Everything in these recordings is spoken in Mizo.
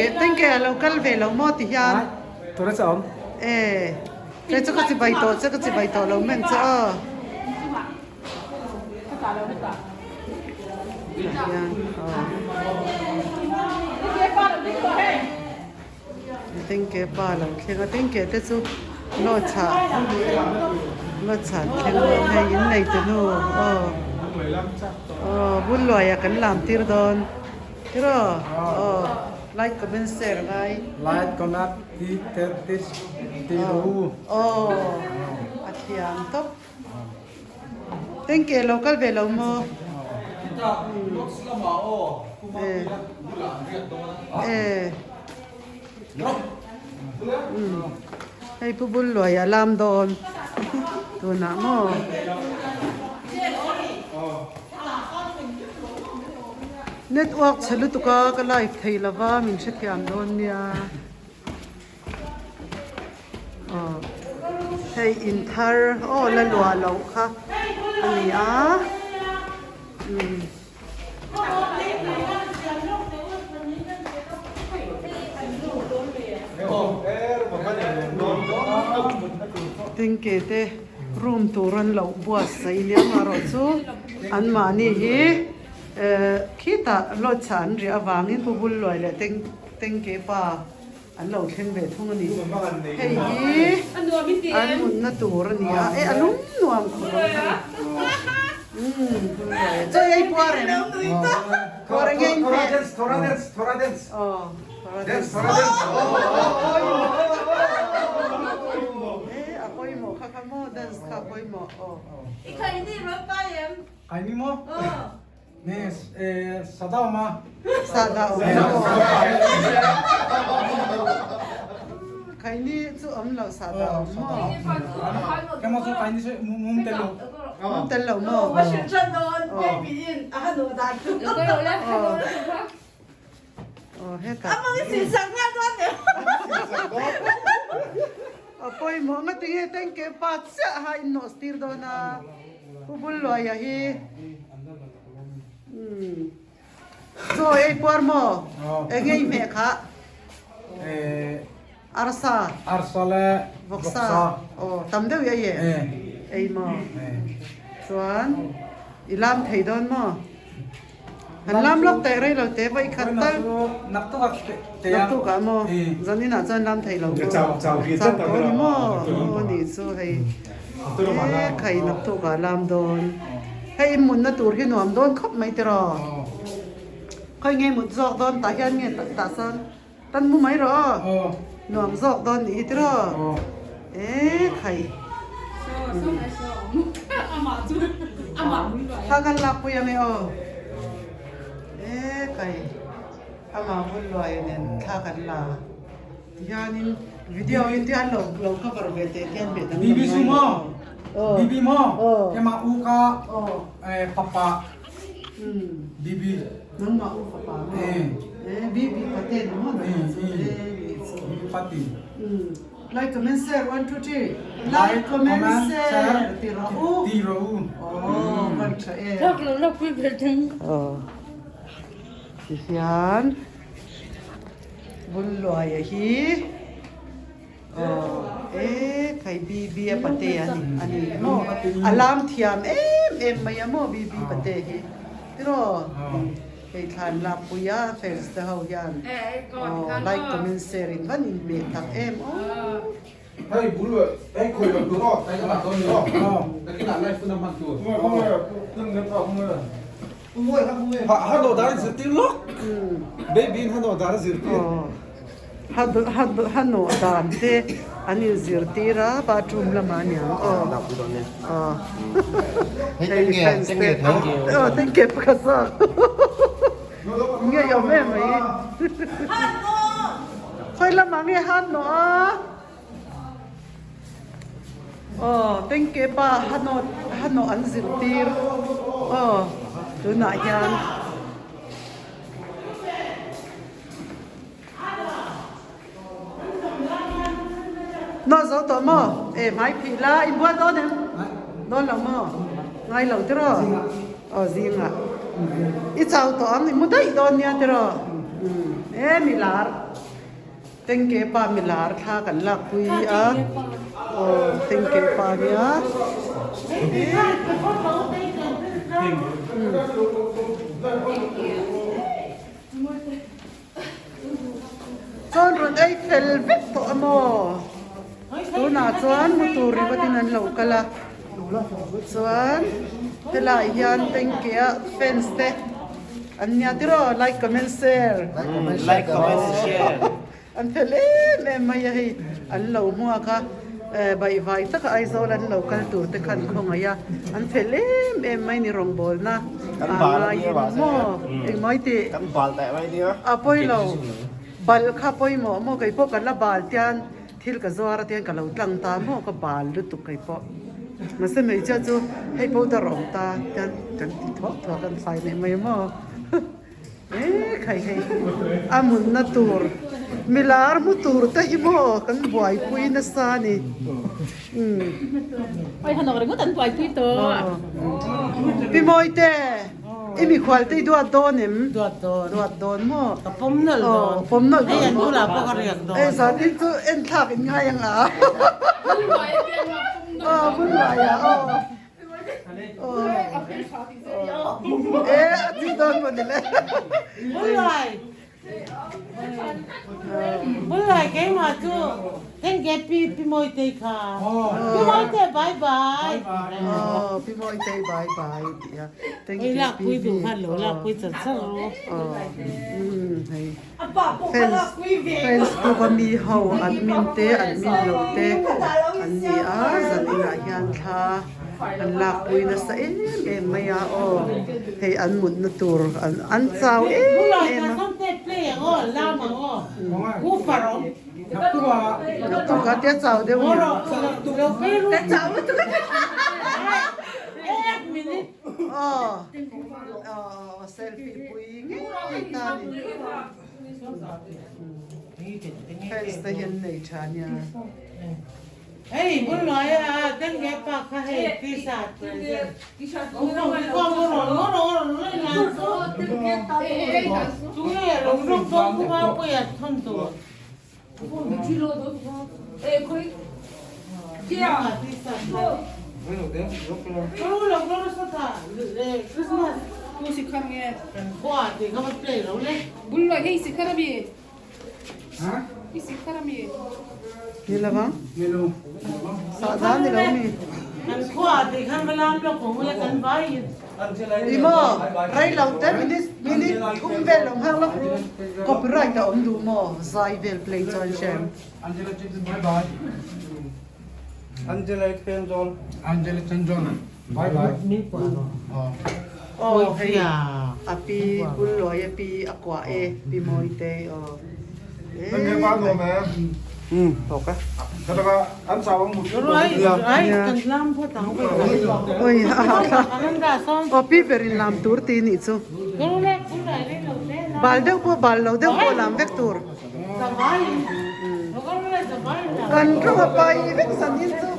Tengke tengke a lo kal ve lo maw ti hian. Tura chu a awm. E kei chu ka chibai tawh che ka chibai tawh lo men che aw. Hian aw. Tengke pa lo thleng a tengke te chu lawchah lawchah an thleng dawn hei in nei te nu aw aw bul luaia kan lam tir dawn tiraw aw like comment share ngai like comment ti te ti ti ru aw a thiam tawp tengke lo kal ve lo maw e hei pu bul luai a lam dawn tunah maw network chhe lutuk a ka live thei lova min hrethiam dawn nia. Aw hei in thar aw la luah loh kha a ni a umm. Tengke te room tur an loh buatsaih nia amaherawh chu anmahni hi eh khitah lodge ah an riah avangin pu bul luai leh tengke pa An lo thleng ve thung a ni. Hei hi an mutna tur a ni a, e a lum nuam khawp ang hei. Umm chaw ei puar em? Puar eng nge in hmeh? Aw thora dance. E a pawimawh kha kha maw dance kha a pawimawh aw. Kaini maw? Ni sada awm a. Sada awm lo. Khaini chu awm lo sada awm maw? Kema chu khaini chu mum tel lo. Mum tel lo maw? Aw hetah. A pawimawh nga tinge tengke pa chiah ha in nawh tir dawn a Pu Bulluaia hi umm chaw ei puar maw eng ei hmeh kha arsa arsa leh vawksa aw tam deuh i ei e ei maw chuan i lam thei dawn maw. An lam lawk teh rei lo te vawi khat tal. Naktuk ah maw? Zanin ah chuan lam thei lo maw? Chau tawh ni maw? Aw nih chu hei e khai naktuk ah lam dawn. Hei i mutna tur hi nuam dawn khawp mai tiraw? Khawi nge mut zawk dawn tah hian nge tah sawn tan mu mai rawh aw. Nuam zawk dawn nih hi tiraw? E khai. Thla kan lak pui ang e aw. E khai. Ama bul luai nen thla kan la. Tihianin video in tihian lo lo cover ve teh tihian hmeh dang Bibi su maw? Bibi maw? Kema u ka papa. Bibi. Nangmah u fapa maw? E Bibi pate ni maw nangmah chu? E nih chu. Bibi pati. Like comment share 1 2 3 like comment share ti rawh u. Ti rawh u. Aw kan tha e. Thak lo lak pui ber thing. Aw. Ti hian Bulluaia hi aw e khai BB a pate a ni a ni maw a lam thiam em em mai a maw BB pate hi tiraw. Hei thlan lakpui a fans te ho hian aw like comment share in van in hmeh tak em aw. Hei bul hei khawi lo tur aw tai ka dawn ni aw nakinah live hun a hman tur ha ha no dar zirtir lawk baby in ha no dar a zirtir ha ha ha no dan te an in zirtir a bathroom lamah aniang aw aw hei fans te aw tengke pakhat zawk ngei awm em mai khawi lamah nge han nawh a aw tengke pa ha nawh ha nawh an zirtir aw tunah hian. Nawh zo tawh maw? E hmai phih la, i bual dawn em? Dawn lo maw? Ngai lo tiraw? Aw zingah. I chau tawh ang, i mu daih dawn nia tiraw? E mi lar. Tengke pa milar thla kan lakpui a aw tengke pa nia. Chuan rawn ei fel vek tawh a maw? Tunah chuan mu tur ringawtin an lo kal a, chuan helaiah hian tanky a fans te an nia tiraw like comment share Like comment share an fel em em mai a hei an lo hmuak a baihvai taka Aizawl an lo kal tur te khan khawngaih a an fel em em mai ni rawngbawlna Kan bal a nia ngaiin maw engmai tih Kan bal daih mai nia a pawilo bal kha pawimawh maw keipawh kan la bal tian Thil ka zuar a tiang ka lo tlang ta maw ka bal lutuk kei pawh. Mahse hmeichhia chu hei powder a awm ta tiang kan ti thuak thuak an fai leh mai maw. Eee khai hei a munna tur milar hmu tur te hi maw kan buaipui nasa a ni. Umm. Oi hanawk ringawt an buaipui tawh. Pi Mawite. I mikhual te i duat dawn em? Duat dawn. Duat dawn maw? Ka pawm nawlh dawn. Aw, pawm nawlh dawn. Hei an bulah pawh ka riak dawn. Hei zan in chu en thlak in ngai ang a. Aw, Bunruai ah aw. Aw. E, a chi dawn maw ni le. Bunruai. Bullai keimah chu tengge pi pi Mawitei kha. Pi Mawite bye bye. Aw pi Mawitei bye bye tih a tengge Ei lak pi pui bi. duh khan lo lak pui char char ru. Aw umm hei fans fans group a mi ho admin te admin lo te an ni a zan inah hian thla an lak pui nasa em em mai a aw hei an mutna tur an chau em em a. Naktuk a tia chau deuh nia. Aw aw selfie pui ngei ta ni. Fans te hian nei tha nia. Hei bul luai a tengge pa kha hei t-shirt present Ni lo ang. Sahdah ni lo mi. Ni maw? Rei lo te minute minute thum vel lo nghak lawk ru. Copyright a awm duh maw? Zai vel play chuan hrem. Aw hei a pi Bulluai a pi a kuah e pi Mawite aw aw pi ber in lam tur ti nih chu bal deuh pawh bal lo deuh pawh lam vek tur kan rawng a pai vek zan in chu.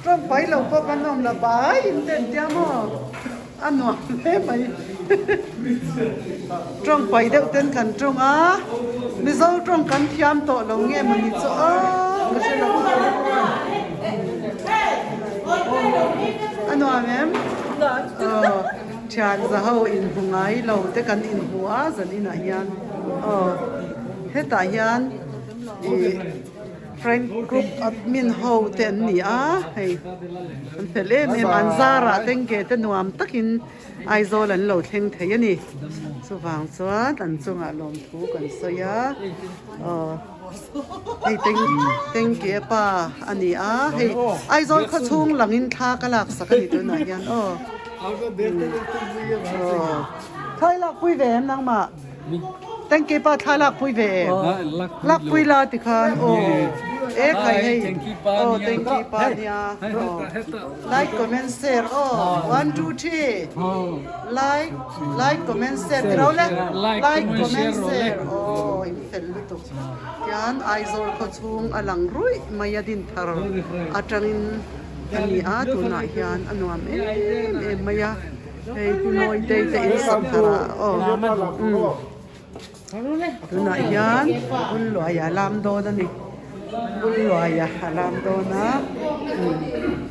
Tawng pai lo pawh kan awm la bai in ten tia maw a nuam hle mai tawng pai deuh ten kan tawng a Mizo tawng kan thiam tawh lo nge maw ni chu aw ka hre lo a nuam em aw thian za ho inhmu ngai lo te kan inhmu a zan inah hian aw hetah hian ih. Friend group admin ho te an ni a hei an fel em em an zarah tengge te nuam takin Aizawl an lo thleng thei a ni chuvang chuan an chungah lawmthu kan sawi a aw hei teng tengge pa a ni a hei Aizawl khaw chhung langin thla ka laksak a ni tunah hian aw aw thla i lakpui ve em nangmah. Tengke pa thla lak pui ve em? Lak pui la ti khan aw e khai hei aw tengke pa nia aw like comment share aw 1 2 3 like like comment share ti ro le like comment share aw in fel lutuk tian Aizawl khaw chhung a lang ruih mai a din thar atangin a ni a tunah hian a nuam em em mai a. Hei Pi Mawitei te in sak thar ah aw. Tunah hian Bulluaia a lam dawn a ni. Bulluaia a lam dawn a.